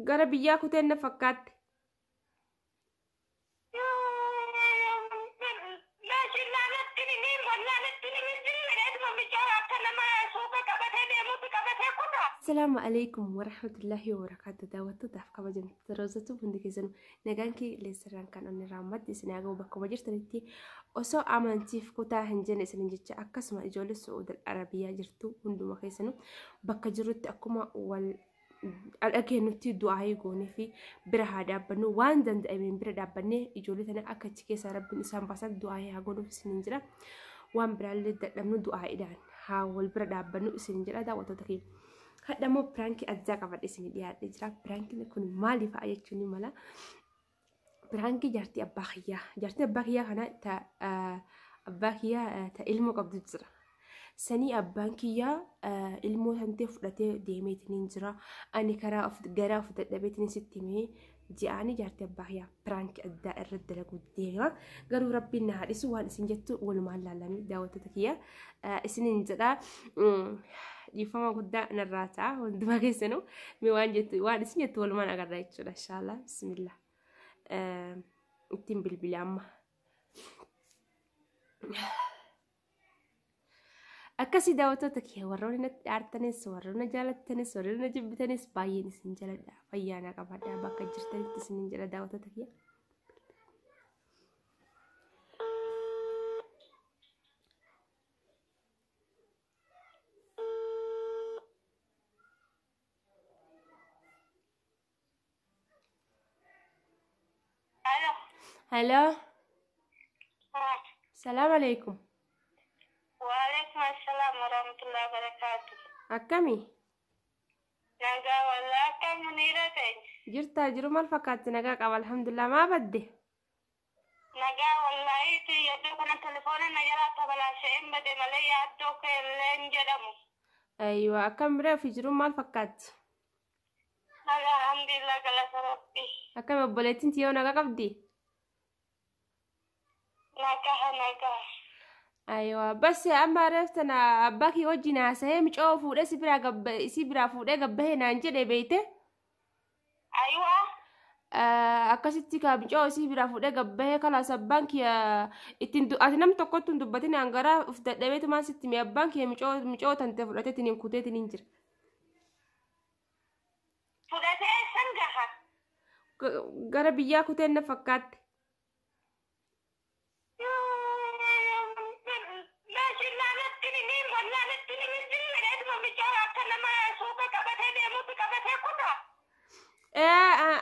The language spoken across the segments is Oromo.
Gara biyyaa kuteen na fakkaatte. Asalaamu alaikum warahmatullahi wabarakaatu. Daawwattootaaf kabajamtoota roozatu hundi keessanuu nagaan kee leessarraan kan onni raammaddi isin haa ga'u bakkuma jirtanitti osoo amantiif kutaa hin jenne isinin jecha akkasuma ijoollee Su'uudal Arabiyaa jirtu hunduma keessanuu bakka jirrutti akkuma wal dhageenyutti du'aayii goonee fi bira haa dhaabbannu waan danda'ameen bira dhaabbannee ijoollee tana akka achi keessaa rabbiin isaan baasan du'aayii haa goonuuf isinin jira. Waan biraallee dadhabnu du'aayiidhaan haa wal bira dhaabbannu isinin jedha daawwattoota keenya. Hadha immoo piraankii addaa qabadhe isinii dhiyaadhee jira. Piraankiin kun maali fa'a jechuun ni mala. Piraankii jaartii abbaa kiyyaa. Jaartii abbaa kiyyaa kana ta abbaa kiyyaa ta ilmoo qabdu jira. Sanii abbaan kiyyaa ilmoo santee fudhatee deemeetiin jira. Ani karaa of garaa of dadhabeetiin sitti himee ji'aanii jaartii abbaa kiyyaa piraankii addaa irra dalaguu deema. Garuu rabbiin na haadhisu waan isin jettu walumaan laallamee daawwattoota kiyya isiniin jedha. Dhiifama guddaa narraa ta'a hundumaa keessanuu mee waan jettu waan isin jettu walumaan agarra jechuudha inshaallah bismillah. Ittiin bilbila amma. Akkasii daawwattoota kiyya warroonni natti dhaartanis warroonni na jaalattanis warroonni na jibbitanis baay'een isin jaladha. Fayyaa naa qabaadha bakka jirtanitti isin jedha daawwattoota kiyya. Alo. Hello. Salaam alaikum. Waalaikum assalam warahmatullahi wabarakatuh. Akkami? Nagaa wallaa akkam Muniira ta'e. Jirtaa jiru maal fakkaatti nagaa qaba alhamdulillah maa badde? Nagaa wallaahi yaaddoo kana telefoona na jalaa tabalaasha'een bade malee yaaddoo keellee hin jedhamu. Aywa akkam bira ofii jiru maal fakkaatti? Nagaa alhamdulillah galata rabbi. Akkam obboleettiin tiyyoo nagaa qabdi? Nagaa nagaa. Aywa bas amma reef tana abbaa kee wajjin haasa'ee micoo fuudhee si biraa gabba si biraa fuudhee gabbahee naan jedhe beeyte? Aywa. Akkasitti kaa micoo isii biraa fuudhee gabbahee kalaas abbaan kiyya ittiin ati nam tokkotti hin dubbatin aan garaa uf dadhabeetumaan sitti mi abbaan kiyya micoo micoo tante fudhateetiin hin kuteetiin hin jira. Fudhatee eessan gaha? Gara biyyaa kuteen na fakkaatte.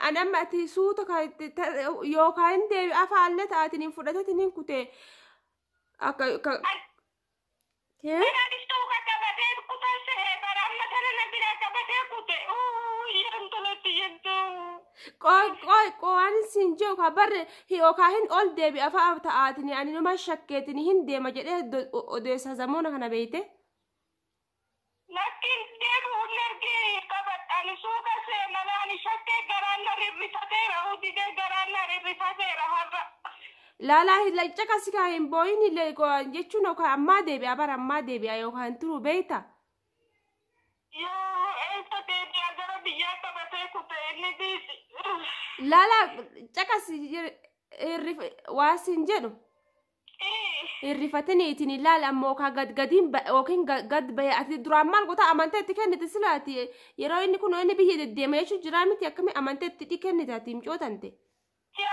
Ani amma ati suuta yookaan hin deebi afaallee ta'atiin hin fudhateetiin hin kutee akka Qoy waan siin jiru kaa barre yookaan hin ol deebi afaa ta'aatiin ani numa shakkeetiin hin deema jedhee odeessa zamoona kana beeyte. Lakkin deebi'u hin argee qabadhaan suuqa seenaa ani shakkee garaan na rirrifateera didee garaan na rirrifateera har'a. Laalaa hin caqasi kaa hin boo'in illee jechuun yookaan ammaa deebi'a bara ammaa deebi'a yookaan turu beeyta. Yoo eessa deebi'a gara biyyaa qabatee kute inni dhiisi. Laalaa caqasi waa siin jedhu. Hirrifatanii ittiin ilaala ammoo yookaan gad gadiin yookiin gad bahe ati duraan maal goota amantaa itti kennite silaati yeroo inni kun inni biyya deddeema jechuun jiraa miti akkamii amantaa itti kennite ati micoo tante.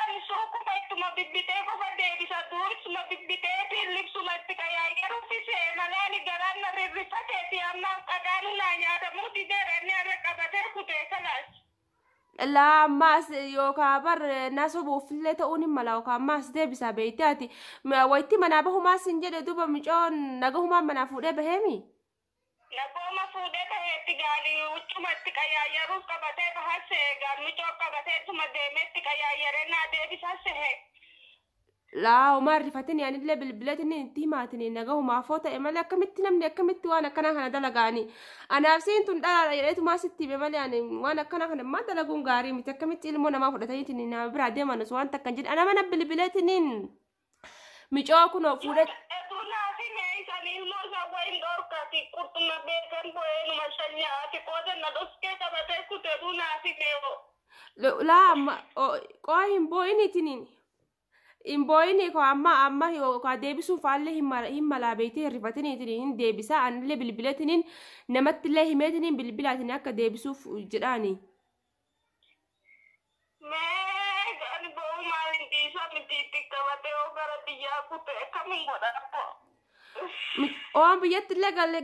Ani suuquma ittuma bibbitee qofa deebisa dursuma bibbitee libsuma itti qayaayyaruufi seenalee ani garaan na rirrifateeti amma dhagaanu naa nyaatamuu dideera inni har'a qabatee kutee kalaas. Laa ammaas yookaan bar na sobuufillee ta'uun hin mala yookaan ammaas deebisaa beeyte ati wayitti manaa bahumaas hin jedhe duuba micoon nagahumaan manaa fuudhee baheemi. Nagooma fuudhee baheetti gaarii huccuma itti qayaayyaruuf qabatee bahase micoo qabatee ittuma deemee itti qayaayyaree naa deebisa sehe. Laa homaa rifatini anillee bilbileetiin itti himaatini nagahumaafoo ta'e malee akkamitti namni akkamitti waan akkanaa kana dalagaani. Anaaf siin tun dhalaadha jedheetumaa sitti hime malee ani waan akkanaa kana maa dalaguun gaarii miti akkamitti ilmoo namaa fudhataniitiin nama biraa deeman osoo waan takka hin jedhe ana mana bilbileetiniin micoo kunoo fuudhee. Etuu naaf hime isan ilmoo isaa wayin dhorkati Ati qurxuma beekan bo'ee numa shanyaa ati qooda na dhoskee qabatee kuteetu naaf himeewo. Laa amma qoo hin boo'iniitiniin. Hin boo'ini ko amma amma ka deebisuun faallee hin malaa beektee hirrifatiniitiin hin deebisa anillee bilbileetiniin namattillee himeetiniin bilbilaatiin akka deebisuuf jedhaani. Mee ani bo'uu maal hin dhiisa miti itti qabatee yoo gara biyyaa kute akkamiin godha abbo. Waan biyyatti illee galle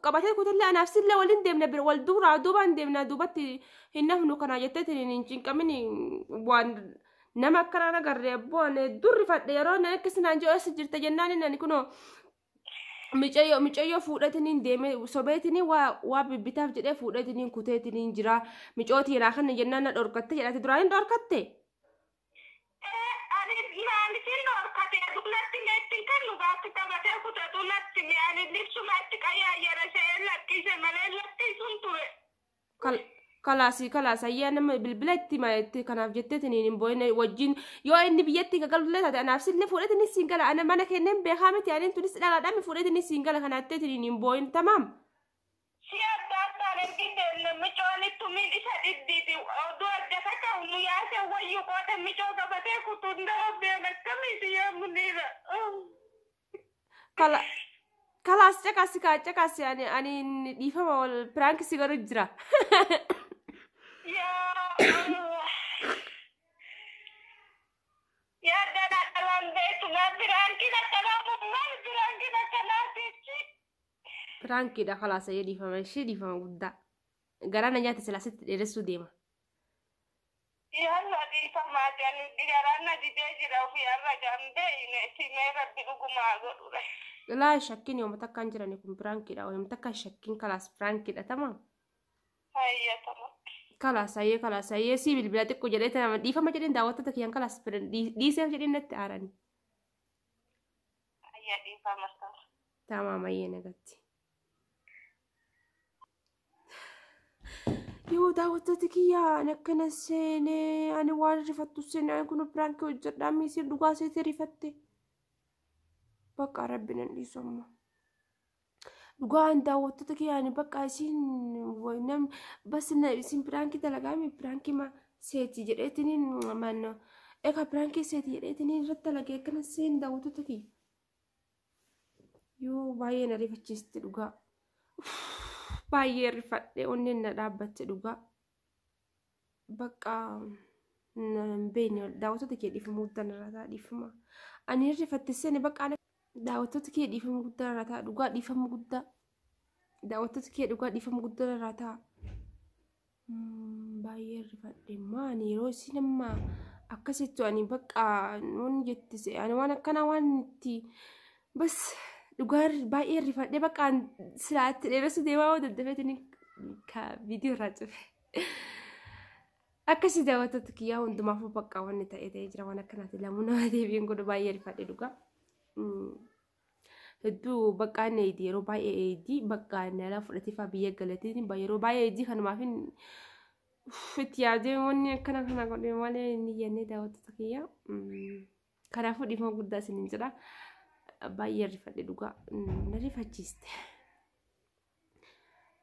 qabatee kutallee anaaf sillee waliin deemna bira wal duraa duubaan deemna duubatti hin nafnu kana jetteetiin hin cinqamin waan nama akkanaan agarre abboo ani hedduu rifadhe yeroo inni akkas naan jedhu eessa jirta jennaan inni ani kunoo micayyoo micayyoo fuudhetiniin deeme sobeetiniin waa waa bibbitaaf jedhee fuudhetiniin kuteetiniin jira micootii naa kana jennaan na dhorkatte jedhate duraan hin dhorkatte. Ani maaliifin dhorkate natti meetti kan dhugaatti qabatee kutatu natti ani libsuma itti qayyaayyara ishee lakkise malee lakkisuun ture. Kalaasii kalaas ayyaa nama bilbila itti itti kanaaf jetteetiniin hin boo'in wajjin yoo inni biyyatti gagalullee taate anaaf sillee fuudhetini siin gala ana mana kenneen beekaa miti ani tunis dhalaadhaan fuudhetini siin gala kanaatteetiniin hin boo'in tamaam. Si adda addaan ergi deemne micoon ittumiin isa dhiddiiti oduu adda takka nu yaase wayyu qooda micoo qabatee kutuun dara deema akkamiiti yaa muniira. Kala kalaas caqasi kaa caqasi ani ani dhiifama wal piraanki si godhu jira. Yaa Allah. Yaa dana dhalaan beektu maa biraankiin akkanaa maal biraankiin akkanaatichi. Piraankiidha kalaas ayyee dhiifama ishee dhiifama guddaa. Garaa na nyaate silaasitti dheeressuu deema. Yalla dhiifamaati ani garaan na didee jira ofii har'a gambee simee rabbi dhugumaa godhure. Laa shakkiin yooma takkaan jirani kun piraankiidha yooma takkaan shakkiin kalaas piraankiidha tamaam. Hayyatama. Kalaas ayyee kalaas ayyee si bilbila xiqqoo jedhee tana dhiifama jedheen daawwattoota kiyyaan kalaas dhiiseef jedheen natti aarani. Hayya dhiifama ta'a. Tamaam ayyee nagatti. Yoo daawwattoota kiyyaa ani akkana seenee ani waan rifattu seenee ani kun piraankii hojjedhaa miisiin dhugaa seetee rifatte. Bakka rabbi nan dhiisu amma. Dhugaan daawwattoota kiyyaa ani bakka isiin nam bas isin piraankii dalagaame piraankii ma seeti jedheetiniin manno egaa piraankii seeti jedheetiniin irratti dalagee akkana seen daawwattoota kiyya. Yoo baay'ee na rifachiiste dhugaa. Baay'ee rifadhe onneen na dhaabbatte dhugaa. Bakka hin beekne daawwattoota kee dhiifama guddaa narraa ta'a dhiifama. Ani rifatte seene bakka daawwattoota kee dhiifama guddaa narraa ta'a dhugaa dhiifama guddaa. Daawwattoota kee dhugaa dhiifama guddaa narraa ta'a. Baay'ee rifadhe maani yeroo isin amma akkasittu ani bakka waan jettise ani waan akkanaa waan itti bas dhugaa baay'ee rifadhe bakka silaatti dheeressu deemaa yoo daddafeetiin ka viidiyoo irraa cufe. Akkasii daawwattoota kiyyaa hundumaafuu bakka wanni ta'ee ta'ee jira waan akkanaati lamuu nama deebiin godhu baay'ee rifadhe dhugaa. Hedduu bakka inni eedii yeroo baay'ee eedii bakka inni alaa fudhatee fa'aa biyya galateen yeroo baay'ee eedii kanumaaf itti yaadee wanni akkana kana godhe malee inni jennee daawwattoota kiyyaa. Kanaafuu dhiifama guddaa isiniin jedha. Baay'ee rifadhe dhugaa na rifachiiste.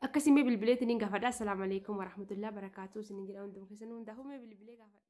Akkasii mee bilbileetiin gaafadha. Assalaamu alaikum warahmatullahi wabarakatuh isiniin jedha hunduma keessanuu hundaafuu mee bilbilee gaafadha.